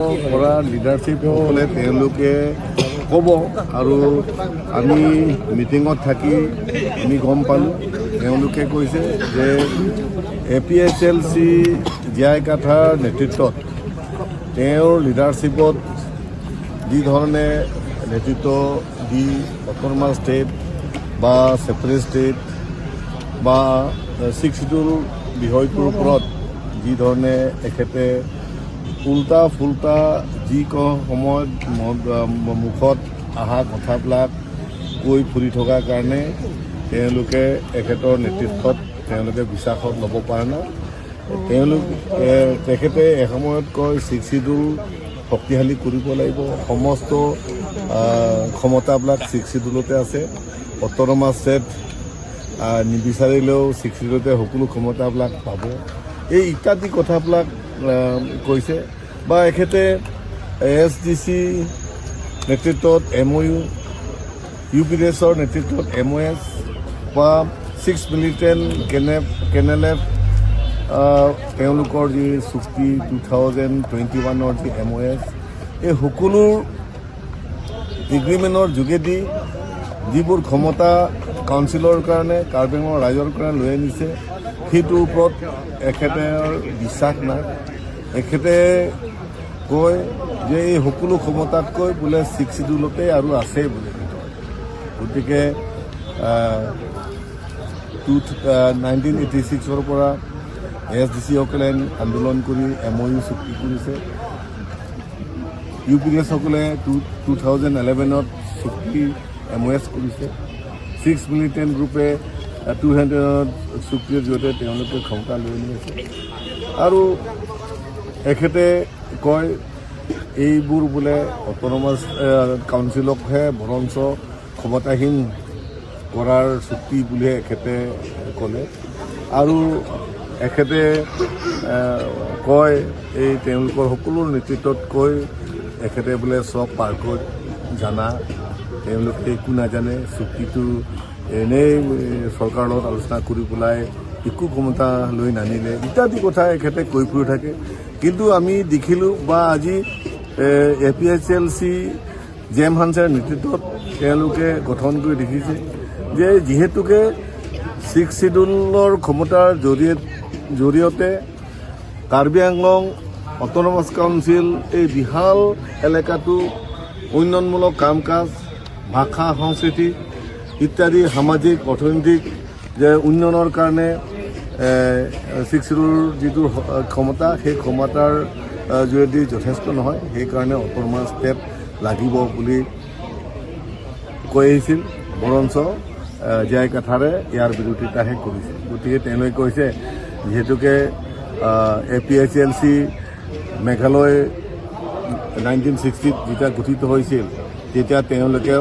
পৰা লিডাৰশ্বিপসকলে তেওঁলোকে ক'ব। আৰু আমি মিটিঙত থাকি আমি গম পালোঁ, তেওঁলোকে কৈছে যে এপিএইচএলচি জীয়াই কাথাৰ নেতৃত্বত, তেওঁৰ লিডাৰশ্বিপত যি ধৰণে নেতৃত্ব দি অট'নমাছ ষ্টেট বা ছেপাৰেট ষ্টেট বা ছিক্স চিডিউল বিষয়টোৰ ওপৰত যি ধৰণে এখেতে উল্টা ফুল্টা যি ক সময়ত মুখত অহা কথাবিলাক কৈ ফুৰি থকাৰ কাৰণে তেওঁলোকে এখেতৰ নেতৃত্বত তেওঁলোকে বিশ্বাসত ল'ব পৰা নাই। তেওঁলোক তেখেতে এসময়ত কয়, ছিক্স চিডিউল শক্তিশালী কৰিব লাগিব, সমস্ত ক্ষমতাবিলাক ছিক্স চিডিউলতে আছে, অট'নমাছ ষ্টেট নিবিচাৰিলেও ছিক্স চিডিউলতে সকলো ক্ষমতাবিলাক পাব, এই ইত্যাদি কথাবিলাক কৈছে। বা এখেতে এছডিচি নেতৃত্বত এমঅ'ইউ, ইউপিডিএছৰ নেতৃত্বত এমঅ'এছ বা ছিক্স মিলিটেণ্ট কেনেলেফ তেওঁলোকৰ যি চুক্তি, 2021ৰ যি এমঅ'এছ, এই সকলো এগ্ৰিমেণ্টৰ যোগেদি যিবোৰ ক্ষমতা কাউন্সিলৰ কাৰণে, কাৰ্বি আংলঙৰ ৰাইজৰ কাৰণে লৈ আনিছে, সেইটোৰ ওপৰত এখেতৰ বিশ্বাস নাই। এখেতে কয় যে এই সকলো ক্ষমতাতকৈ বোলে ছিক্স চিডিউলতে আৰু আছে বোলে ভিতৰত। গতিকে 1986ৰ পৰা এছডিচিসকলে আন্দোলন কৰি এমঅ'ইউ চুক্তি কৰিছে, ইউপিডিএছসকলে 2011ত চুক্তি এমঅ'এছ কৰিছে, ছিক্স মিলিটেণ্ট গ্ৰুপে 200ত চুক্তিৰ জৰিয়তে তেওঁলোকে ক্ষমতা লৈ আনিছে। আৰু এখেতে কয় এইবোৰ বোলে অট'নমাছ কাউন্সিলকহে বৰঞ্চ ক্ষমতাহীন কৰাৰ চুক্তি বুলিহে এখেতে ক'লে। আৰু এখেতে কয়, এই তেওঁলোকৰ সকলো নেতৃত্বত কৈ এখেতে বোলে চব পাৰ্কত জানা, তেওঁলোকে একো নাজানে, চুক্তিটো এনেই চৰকাৰৰ লগত আলোচনা কৰি পেলাই একো ক্ষমতা লৈ নানিলে, ইত্যাদি কথা এখেতে কৈ ফুৰি থাকে। কিন্তু আমি দেখিলোঁ বা আজি এপিএইচএলচি জেম হানছেৰ নেতৃত্বত তেওঁলোকে গঠন কৰি দেখিছে যে যিহেতুকে ছিক্স চিডিউলৰ ক্ষমতাৰ জৰিয়তে কাৰ্বি আংলং অট'নমাছ কাউন্সিল এই বিশাল এলেকাটো উন্নয়নমূলক কাম কাজ, ভাষা, সংস্কৃতি ইত্যাদি সামাজিক অৰ্থনৈতিক যে উন্নয়নৰ কাৰণে ছিক্স চিডিউলৰ যিটো ক্ষমতা, সেই ক্ষমতাৰ যোগেদি যথেষ্ট নহয়, সেইকাৰণে অট'নমাছ ষ্টেট লাগিব বুলি কৈ আহিছিল। বৰঞ্চ জীয়াই কাথাৰে ইয়াৰ বিৰোধিতাহে কৰিছে। গতিকে তেওঁলোকে কৈছে, যিহেতুকে এপিএইচএলচি মেঘালয় 1960ত যেতিয়া গঠিত হৈছিল, তেতিয়া তেওঁলোকে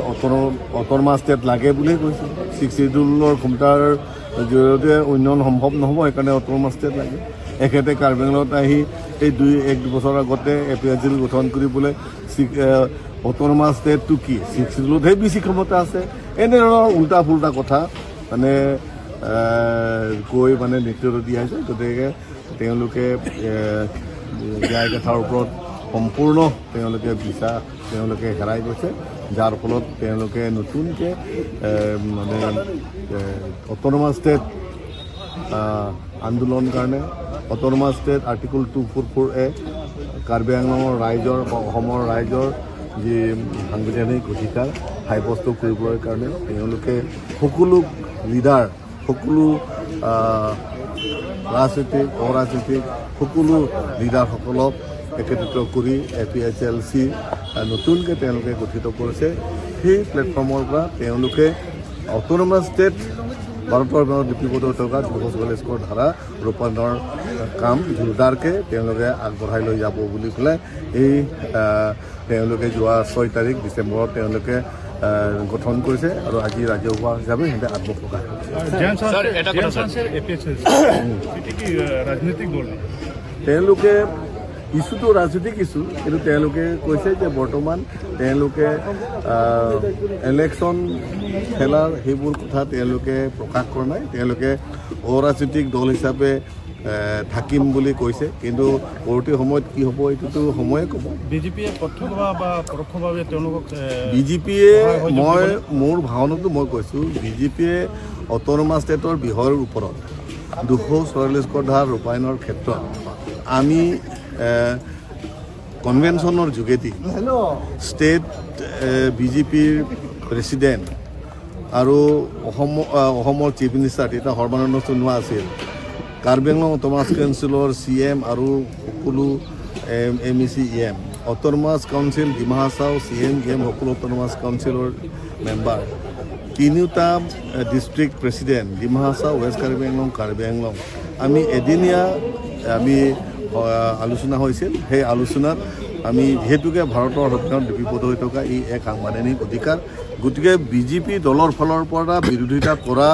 অট'নমাছ ষ্টেট লাগে বুলিয়ে কৈছিল। ছিক্স চিডিউলৰ ক্ষমতাৰ জৰিয়তে উন্নয়ন সম্ভৱ নহ'ব, সেইকাৰণে অট'নমাছ ষ্টেট লাগে। এখেতে কাৰ্বি আংলঙত আহি এই দুই এক দুবছৰ আগতে এপিএইচএল গঠন কৰিবলৈ অট'নমাছ ষ্টেটটো কি, ছিক্স চিডিউলতহে বেছি ক্ষমতা আছে, এনেধৰণৰ উল্টা ফুল্টা কথা মানে কৈ মানে নেতৃত্ব দি আহিছে। গতিকে তেওঁলোকে জীয়াই কথাৰ ওপৰত সম্পূৰ্ণ তেওঁলোকে বিশ্বাস তেওঁলোকে হেৰাই গৈছে, যাৰ ফলত তেওঁলোকে নতুনকৈ মানে অট'নমাছ ষ্টেট আন্দোলন কাৰণে autonomous state Article 244A Karbi আংলঙৰ ৰাইজৰ বা অসমৰ ৰাইজৰ যি সাংবিধানিক অধিকাৰ সাব্যস্ত কৰিবৰ কাৰণে তেওঁলোকে সকলো লিডাৰ, সকলো ৰাজনৈতিক, অৰাজনৈতিক সকলো লিডাৰসকলক একত্ৰিত কৰি এপিএইচএলচি নতুনকৈ তেওঁলোকে গঠিত কৰিছে। সেই প্লেটফৰ্মৰ পৰা তেওঁলোকে অট'নমাছ ষ্টেট ভাৰতৰ মাজত লিপিবদ্ধ থকা 244 ধাৰা ৰূপায়ণৰ কাম জোৰদাৰকৈ তেওঁলোকে আগবঢ়াই লৈ যাব বুলি পেলাই এই তেওঁলোকে যোৱা 6 তাৰিখ ডিচেম্বৰত তেওঁলোকে গঠন কৰিছে আৰু আজি ৰাজহুৱা হিচাপে সিহঁতে আত্মপ্ৰকাশ কৰিছে। জেমছ স্যাৰ, এটা কথা স্যাৰ। এপিএইচএলচি এটি কি ৰাজনৈতিক দল নেকি? তেওঁলোকে ইছ্যুটো ৰাজনৈতিক ইছ্যু, কিন্তু তেওঁলোকে কৈছে যে বৰ্তমান তেওঁলোকে ইলেকশ্যন খেলাৰ সেইবোৰ কথা তেওঁলোকে প্ৰকাশ কৰা নাই। তেওঁলোকে অৰাজনৈতিক দল হিচাপে থাকিম বুলি কৈছে। কিন্তু পৰৱৰ্তী সময়ত কি হ'ব, এইটোতো সময়ে ক'ব। বিজেপিয়ে প্ৰত্যক্ষ বা পৰোক্ষভাৱে তেওঁলোকক বিজেপিয়ে সহায় সহযোগ মই দিবনে? মোৰ ভাৱনাটো মই কৈছোঁ, বিজেপিয়ে অট'নমাছ ষ্টেটৰ বিষয়ৰ ওপৰত 244 ধাৰা ৰূপায়ণৰ ক্ষেত্ৰত আমি কনভেনশ্যনৰ যোগেদি ষ্টেট বিজেপিৰ প্ৰেচিডেণ্ট আৰু অসমৰ চিফ মিনিষ্টাৰ তেতিয়া সৰ্বানন্দ সোণোৱাল আছিল, কাৰ্বি আংলং অট'নমাছ কাউন্সিলৰ চিএম আৰু সকলো MEC EM, autonomous council Dima Hasao CM EM, সকলো অট'নমাছ কাউন্সিলৰ মেম্বাৰ, তিনিওটা district president, Dima Hasao, west Karbi Anglong, Karbi Anglong, আমি এদিনীয়া আমি আলোচনা হৈছিল। সেই আলোচনাত আমি যিহেতুকে ভাৰতৰ সংবিধানত লিপিবদ্ধ হৈ থকা ই এক সাংবিধানিক অধিকাৰ, গতিকে বিজেপি দলৰ ফালৰ পৰা বিৰোধিতা কৰা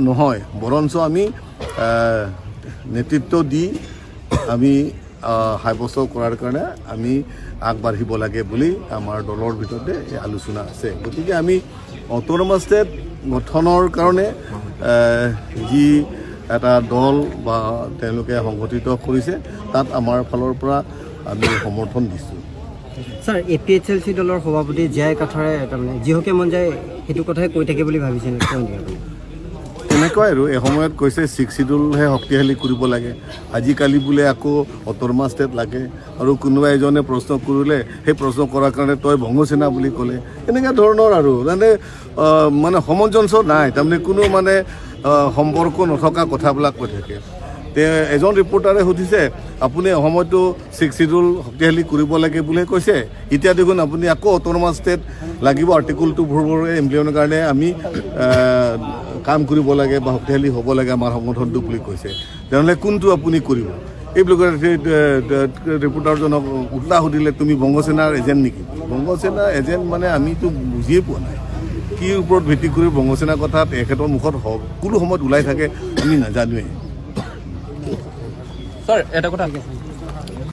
নহয়, বৰঞ্চ আমি নেতৃত্ব দি আমি সাব্যস্ত কৰাৰ কাৰণে আমি আগবাঢ়িব লাগে বুলি আমাৰ দলৰ ভিতৰতে এই আলোচনা আছে। গতিকে আমি অট'নমাছ ষ্টেট গঠনৰ কাৰণে যি এটা দল বা তেওঁলোকে সংগঠিত কৰিছে, তাত আমাৰ ফালৰ পৰা আমি সমৰ্থন দিছোঁ। ছাৰ, এপিএইচএলচি দলৰ সভাপতি জীয়াই কাঠাৰে তাৰমানে যিহকে মন যায় সেইটো কথাই কৈ থাকে বুলি ভাবিছে নেকি, কয় নেকি আপুনি? তেনেকুৱাই আৰু এসময়ত কৈছে ছিক্স চিডিউলহে শক্তিশালী কৰিব লাগে, আজিকালি বোলে আকৌ অট'নমাছ ষ্টেট লাগে। আৰু কোনোবা এজনে প্ৰশ্ন কৰিলে, সেই প্ৰশ্ন কৰাৰ কাৰণে তই বংগসেনা বুলি ক'লে। এনেকুৱা ধৰণৰ আৰু মানে সামঞ্জস্য নাই, তাৰমানে কোনো মানে সম্পৰ্ক নথকা কথাবিলাক কৈ থাকে। তে এজন ৰিপৰ্টাৰে সুধিছে, আপুনি এসময়তো ছিক্স চিডিউল শক্তিশালী কৰিব লাগে বুলিহে কৈছে, এতিয়া দেখোন আপুনি আকৌ অট'নমাছ ষ্টেট লাগিব, আৰ্টিকল 244 ইমপ্লিমেণ্টৰ কাৰণে আমি কাম কৰিব লাগে বা শক্তিশালী হ'ব লাগে আমাৰ সংগঠনটো বুলি কৈছে, তেনেহ'লে কোনটো আপুনি কৰিব? এইবিলাক ৰিপৰ্টাৰজনক উল্টা সুধিলে, তুমি বংগসেনাৰ এজেণ্ট নেকি? বংগসেনাৰ এজেণ্ট মানে আমিতো বুজিয়ে পোৱা নাই কি ওপৰত ভিত্তি কৰি বংগসেনাৰ কথা তেখেতৰ মুখত কোনো সময়ত ওলাই থাকে, আমি নাজানোৱেই। ছাৰ, এটা কথা।